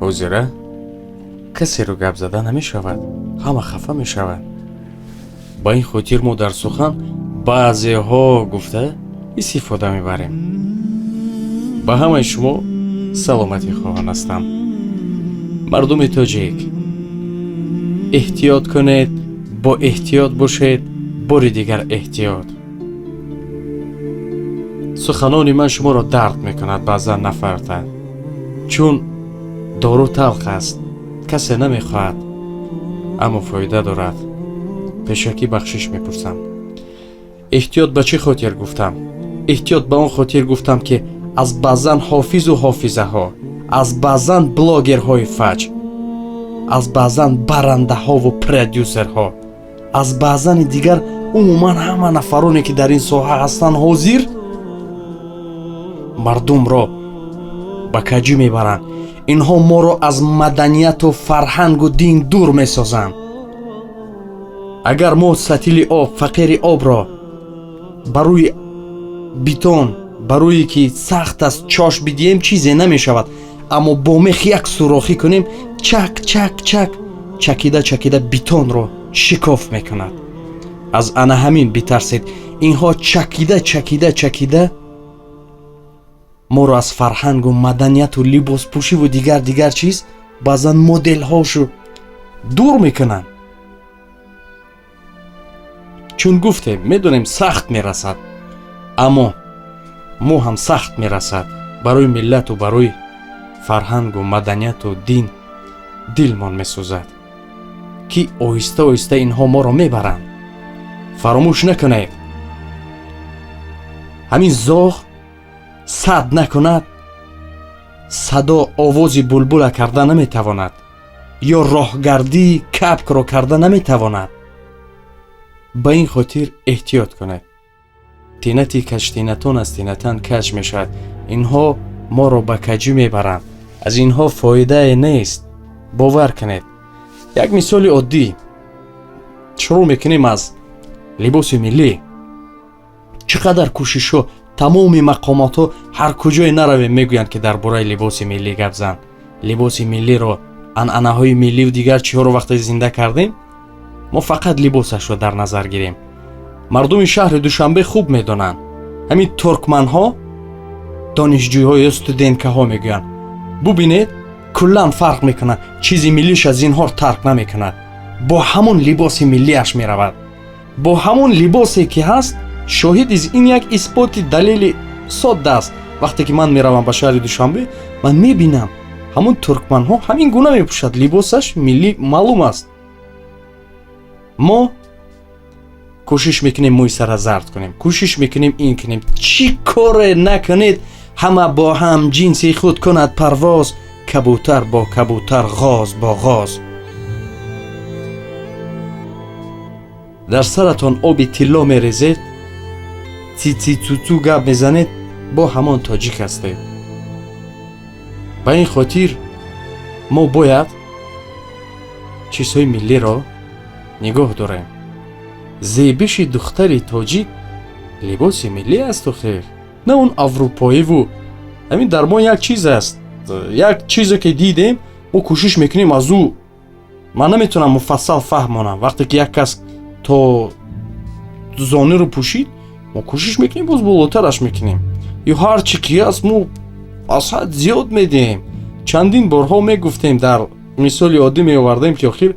Ҳозира касеро гап зада намешавад, ҳама хафа мешавад. Ба ин хотир мо дар сухан баъзеҳо гуфта истифода мебарем. Ба ҳамаи шумо саломатӣ хоҳон ҳастам. Мардуми тоҷик, эҳтиёт кунед, бо эҳтиёт бошед, бори дигар эҳтиёт. Суханони ман шуморо дард мекунад баъзан, нафарта, чун дору талх аст, касе намехоҳад, аммо фоида дорад. Пешакӣ бахшиш мепурсам. Эҳтиёт ба чӣ хотир гуфтам? Эҳтиёт ба он хотир гуфтам, ки аз баъзан ҳофизу ҳофизаҳо, аз баъзан блогерҳои фаҷ, аз баъзан барандаҳову продюсерҳо, аз баъзани дигар, умуман ҳама нафароне, ки дар ин соҳа ҳастанд, ҳозир мардумро ба каҷӣ мебаранд. Инҳо моро аз маданияту фарҳангу дин дур месозанд. Агар мо сатили об, фақири обро ба рӯи бетон, ба рӯе ки сахт аст, чош бидиҳем, чизе намешавад, аммо бо мех як сурохӣ кунем, чак чак чак чакида чакида бетонро шикоф мекунад. Аз ана ҳамин битарсед. Инҳо чакида чакида чакида моро аз фарҳангу маданияту либоспӯшиву дигар дигар чиз, баъзан моделҳошу дур мекунанд. Чун гуфтем, медонем, сахт мерасад, аммо мо ҳам сахт мерасад. Барои миллату барои фарҳангу маданияту дин дилмон месӯзад, ки оҳиста оҳиста инҳо моро мебаранд. Фаромӯш накунед, ҳамин зоғ сад накунад, садо овози булбула карда наметавонад ё роҳгардии капкро карда наметавонад. Ба ин хотир эҳтиёт кунед. Тинати каҷтинатон аз тинатан каҷ мешавад. Инҳо моро ба каҷӣ мебаранд, аз инҳо фоидае нест, бовар кунед. Як мисоли оддӣ шурӯъ мекунем аз либоси миллӣ. Чӣ қадар кӯшишҳо, тамоми мақомотҳо, ҳар куҷое наравем, мегӯянд, ки дар бораи либоси миллӣ гап зан. Либоси миллиро, анъанаҳои милливу дигар чиҳоро вақте зинда кардем, мо фақат либосашро дар назар гирем. Мардуми шаҳри Душанбе хуб медонанд, ҳамин туркманҳо, донишҷӯйҳо ё студенткаҳо мегӯянд, бубинед, куллан фарқ мекунад, чизи миллиш аз зинҳор тарк намекунад, бо ҳамон либоси миллиаш меравад, бо ҳамон либосе ки ҳаст. Шоҳид, ин як исботи далели содда аст. Вақте ки ман меравам ба шаҳри Душанбе, ман мебинам, ҳамон туркманҳо ҳамин гуна мепӯшад, либосаш миллӣ маълум аст. Мо кӯшиш мекунем мӯи сара зард кунем, кӯшиш мекунем ин кунем, чӣ коре накунед, ҳама бо ҳам ҷинси худ кунад парвоз, кабутар бо кабутар, ғоз бо ғоз. Дар саратон оби тилло мерезед, цицицуцу гап мезанед, бо ҳамон тоҷик ҳастед. Ба ин хотир мо бояд чизҳои миллиро нигоҳ дорем. Зебиши духтари тоҷик либоси миллӣ асту хел, на он аврупоиву ҳамин. Дар мо як чиз аст, як чизе ки дидем, мо кӯшиш мекунем аз ӯ. Ман наметавонам муфассал фаҳмонам. Вақте ки як кас то зонуро пӯшид, мо кӯшиш мекунем, боз болотараш мекунем ё ҳар чӣ ки аст, мо аз ҳад зиёд медиҳем. Чандин борҳо мегуфтем, дар мисоли оддӣ меовардем, ки охир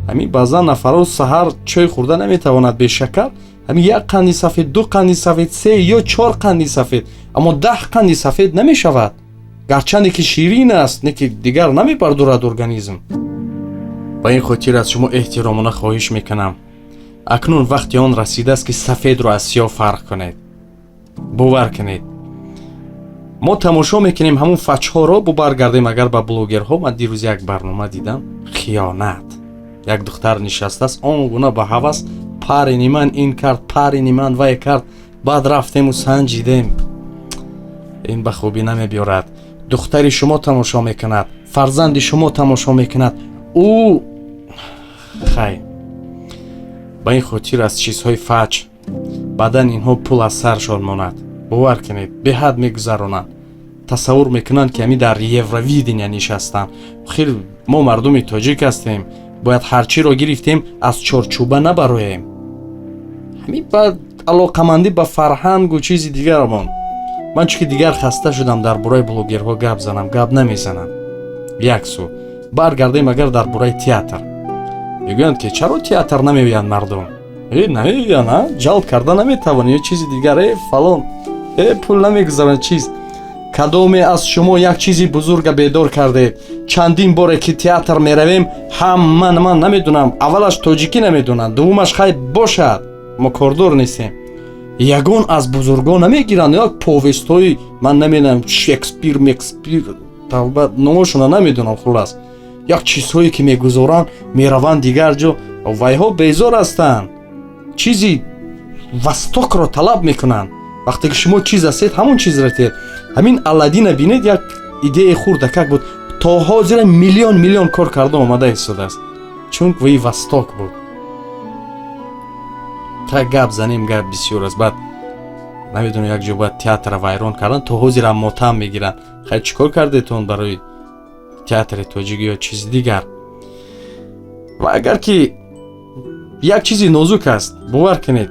ҳамин баъзан нафарҳо саҳар чой хӯрда наметавонад бешакар. Ҳамин як қанди сафед, ду қанди сафед, се ё чор қанди сафед, аммо 10 қанди сафед намешавад. Гарчанде ки ширин аст, не ки дигар намебардорад организм. Ба ин хотир аз шумо эҳтиромона хоҳиш мекунам, акнун вақти он расидааст, ки сафедро аз сиёҳ фарқ кунед. Бовар кунед, мо тамошо мекунем ҳамун фачҳоро. Бо баргардем агар ба блогерҳо, ман дирӯз як барнома дидам, хиёнат. Як духтар нишастааст, он гуна ба ҳавас: парени ман ин кард, парени ман вай кард. Баъд рафтему санҷидем, ин ба хубӣ намебиёрад. Духтари шумо тамошо мекунад, фарзанди шумо тамошо мекунад ӯ. Хай, ба ин хотир аз чизҳои фаҷ, баъдан инҳо пул аз саршон монад, бовар кунед, беҳад мегузаронанд. Тасаввур мекунанд, ки ҳамин дар Евровидения нишастанд. Хел мо мардуми тоҷик ҳастем, бояд ҳар чиро гирифтем, аз чорчӯба набароем. Ҳамин ба алоқамандӣ ба фарҳангу чизи дигарамон. Ман чунки дигар хаста шудам дар бораи блогерҳо гап занам, гап намезанам. Як су баргардем. Агар дар бораи театр мегӯянд, ки чаро театр намеоянд мардум, э намеоянд, а ҷалб карда наметавонӣ ё чизи дигар, э фалон, э пул намегузаранд, чиз. Кадоме аз шумо як чизи бузурга бедор кардед? Чандин боре ки театр меравем, ҳама, ман намедонам, аввалаш тоҷикӣ намедонанд, дуввумаш, хай бошад, мо кордор нестем, ягон аз бузургон намегиранд. Як повестҳои, ман намедонам, Шекспир, Мекспир, тавба, номошона намедонам. Хуллас, як чизҳое ки мегузоранд, мераванд дигар ҷо. Вайҳо безор ҳастанд, чизи востокро талаб мекунанд. Вақте ки шумо чиз ҳастед, ҳамон чизро тед. Ҳамин Аладдина бинед, як идеяи хурдакак буд, то ҳозира миллион миллион кор карда омада истодааст, чун вай восток буд. Та гап занем, гап бисёр аст. Баъд намедонам, як ҷо бояд театра вайрон кардан, то ҳозирам мотам мегиранд. Хай, чӣ кор кардетон барои театри тоҷик ё чизи дигар? Ва агар ки як чизи нозук аст, бовар кунед,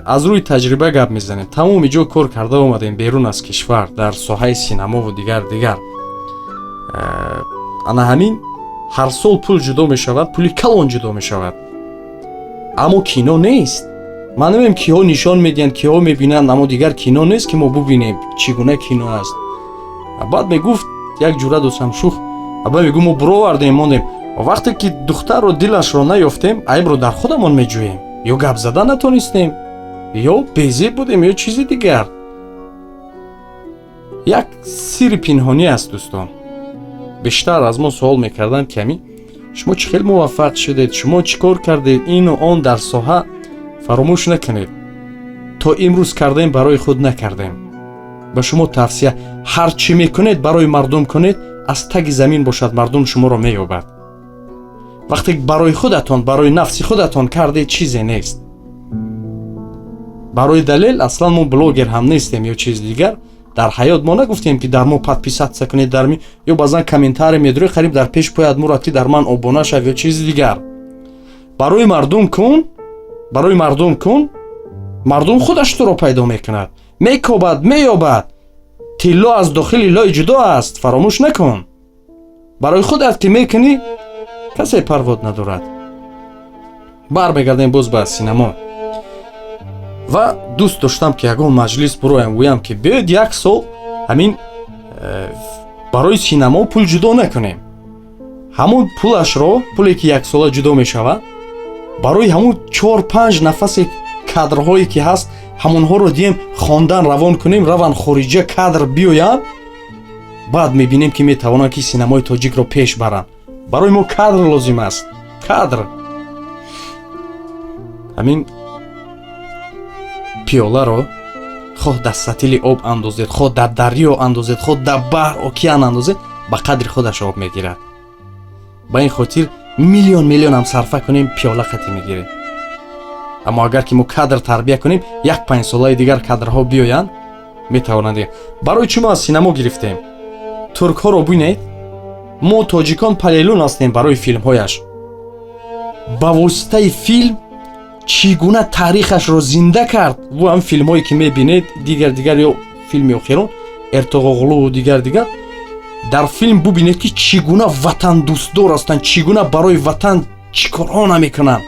аз рӯи таҷриба гап мезанем. Тамоми ҷо кор карда омадем берун аз кишвар, дар соҳаи синамову дигар дигар. Ана ҳамин ҳар сол пул ҷудо мешавад, пули калон ҷудо мешавад, аммо кино нест. Ман намедонам, киҳо нишон медиҳанд, киҳо мебинанд, аммо дигар кино нест, ки мо бубинем, чӣ гуна кино аст. Баъд мегуфт як ҷура дӯстам шух, аба мегӯ, мо буровардем, мондем. Вақте ки духтарро дилашро наёфтем, айбро дар худамон меҷӯем: ё гап зада натонистем, ё безеб будем, ё чизи дигар. Як сирри пинҳонӣ аст, дӯстон. Бештар аз мо суол мекарданд, ки ҳамин шумо чӣ хел муваффақ шудед, шумо чӣ кор кардед, ину он дар соҳа. Фаромӯш накунед, то имрӯз кардем, барои худ накардем. Ба шумо тавсия: ҳар чӣ мекунед, барои мардум кунед. Аз таги замин бошад, мардум шуморо меёбад. Вақте барои худатон, барои нафси худатон кардед, чизе нест. Барои далел, аслан мо блогер ҳам нестем ё чизи дигар. Дар ҳаёт мо нагуфтем, ки дар мо подписаться кунед, дар ми ё баъзан комментарий медорӣ, қариб дар пеш пояд мурад, ки дар ман обуна шав ё чизи дигар. Барои мардум кун, барои мардум кун, мардум худаш туро пайдо мекунад, мекобад, меёбад. Тилло аз дохили лой ҷудо аст, фаромӯш накун. Барои худат ки мекунӣ, касе парвод надорад. Бармегардем боз ба синамо. Ва дӯст доштам, ки ягон маҷлис буроям, гӯям, ки биёед, як сол ҳамин барои синамо пул ҷудо накунем. Ҳамон пулашро, пуле ки яксола ҷудо мешавад, барои ҳамун чор панҷ нафасе кадрҳое ки ҳаст, ҳамонҳоро дием, хондан равон кунем, раван хориҷа, кадр биёянд. Баъд мебинем, ки метавонанд, ки синамои тоҷикро пеш баранд. Барои мо кадр лозим аст, кадр. Ҳамин пиёларо хоҳ дар сатили об андозед, хоҳ дар дарё андозед, хоҳ дар баҳр, океан андозед, ба қадри худаш об мегирад. Ба ин хотир миллион миллионам сарфа кунем, пиёла қатӣ мегирем. Аммо агар ки мо кадр тарбия кунем, як панҷсолаи дигар кадрҳо биёянд, метавонанд. Барои чӣ мо аз синамо гирифтем? Туркҳоро бинед. Мо тоҷикон палелун ҳастем барои филмҳояш. Ба воситаи филм чӣ гуна таърихашро зинда кард. Бу ҳам филмҳое ки мебинед, дигар дигар, ё филми охирон Эртуғрули, дигар дигар, дар филм бубинед, ки чӣ гуна ватандӯстдор ҳастанд, чӣ гуна барои ватан чӣ корҳо намекунанд.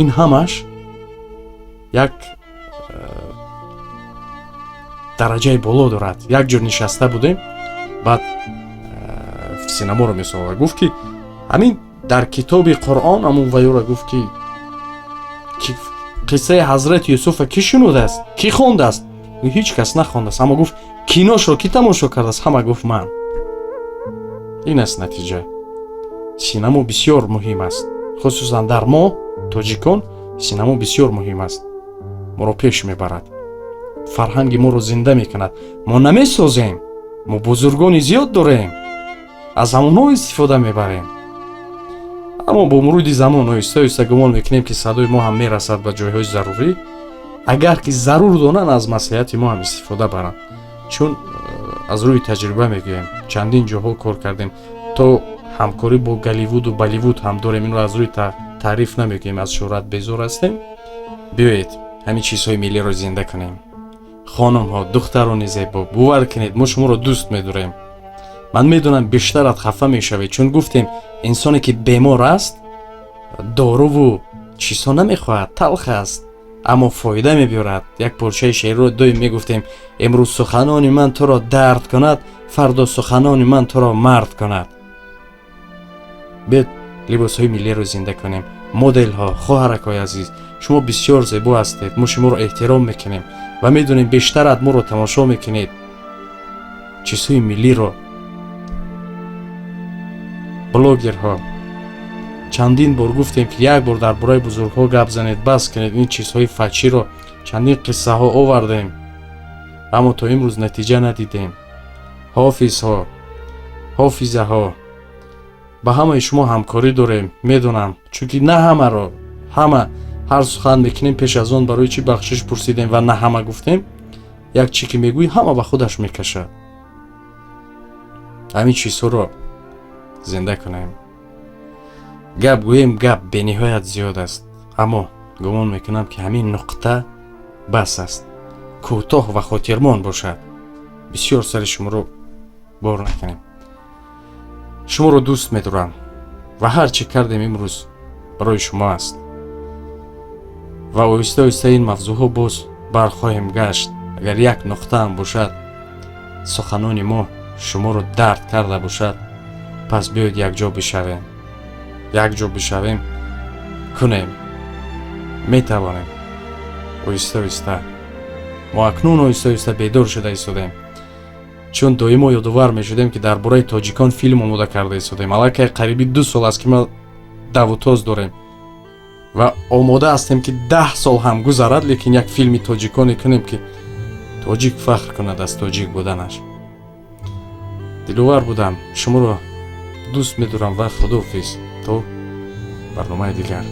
Ин ҳамаш як дараҷаи боло дорад. Як ҷо нишаста будем, баъд синаморо месовард, гуфт, ки ҳамин дар китоби Қуръон ҳамун ваёра гуфт, ки қиссаи ҳазрати Юсуфа кӣ шунудааст, кӣ хондааст? Ҳеҷ кас нахондааст. Аммо гуфт, киношро кӣ тамошо кардааст? Ҳама гуфт, ман. Ин аст натиҷа. Синамо бисёр муҳим аст, хусусан дар мо тоҷикон синамо бисёр муҳим аст. Моро пеш мебарад, фарҳанги моро зинда мекунад. Мо намесозем, мо бузургони зиёд дорем, аз ҳамонҳо истифода мебарем. Аммо бо мурури замон оҳиста оҳиста гумон мекунем, ки садои мо ҳам мерасад ба ҷойҳои зарурӣ. Агар ки зарур донанд, аз маслиҳати мо ҳам истифода баранд, чун аз рӯи таҷриба мегӯем, чандин ҷоҳо кор кардем, то ҳамкорӣ бо Голливуду Болливуд ҳам дорем. Инро аз рӯи таъриф намегӯем, аз шӯҳрат безор ҳастем. Биёед, ҳамин чизҳои миллиро зинда кунем. Хонумҳо, духтарони зебо, бовар кунед, мо шуморо дӯст медорем. Ман медонам, бештарат хафа мешавед, чун гуфтем, инсоне ки бемор аст, доруву чизҳо намехоҳад, талх аст, аммо фоида мебиёрад. Як порчаи шеърро доим мегуфтем: имрӯз суханони ман туро дард кунад, фардо суханони ман туро мард кунад. Биёд, либосҳои миллиро зинда кунем. Моделҳо, хоҳаракҳои азиз, шумо бисёр зебо ҳастед, мо шуморо эҳтиром мекунем ва медонем, бештарат моро тамошо мекунед. Чизҳои миллиро, блогерҳо, чандин бор гуфтем, ки як бор дар бораи бузургҳо гап занед, бас кунед ин чизҳои фаҳширо. Чандин қиссаҳо овардем, аммо то имрӯз натиҷа надидем. Ҳофизҳо, ҳофизаҳо, ба ҳамаи шумо ҳамкорӣ дорем, медонам, чунки на ҳамаро, ҳама ҳар сухан мекунем. Пеш аз он барои чӣ бахшиш пурсидем ва на ҳама гуфтем? Як чӣ ки мегӯӣ, ҳама ба худаш мекашад. Ҳамин чизҳоро зинда кунем. Гап гӯем, гап бениҳоят зиёд аст, аммо гумон мекунам, ки ҳамин нуқта бас аст, кӯтоҳ ва хотирмон бошад. Бисёр сари шуморо бор накунем. Шуморо дӯст медорам ва ҳар чӣ кардем имрӯз барои шумо аст ва оҳиста оҳиста ин мавзӯъҳо боз бархоҳем гашт. Агар як нуқтаам бошад, суханони мо шуморо дард карда бошад, пас биёед, якҷо бишавем, якҷо бишавем, кунем, метавонем. Оҳиста оҳиста мо акнун оҳиста оҳиста бедор шуда истодаем, чун доимо ёдовар мешудем, ки дар бораи тоҷикон филм омода карда истодем. Аллакай қариби 2 сол аст, ки ма давутоз дорем ва омода ҳастем, ки 10 сол ҳам гузарад, лекин як филми тоҷиконе кунем, ки тоҷик фахр кунад аз тоҷик буданаш. Диловар будам, шуморо дӯст медорам ва худоҳофиз, то барномаи дигар.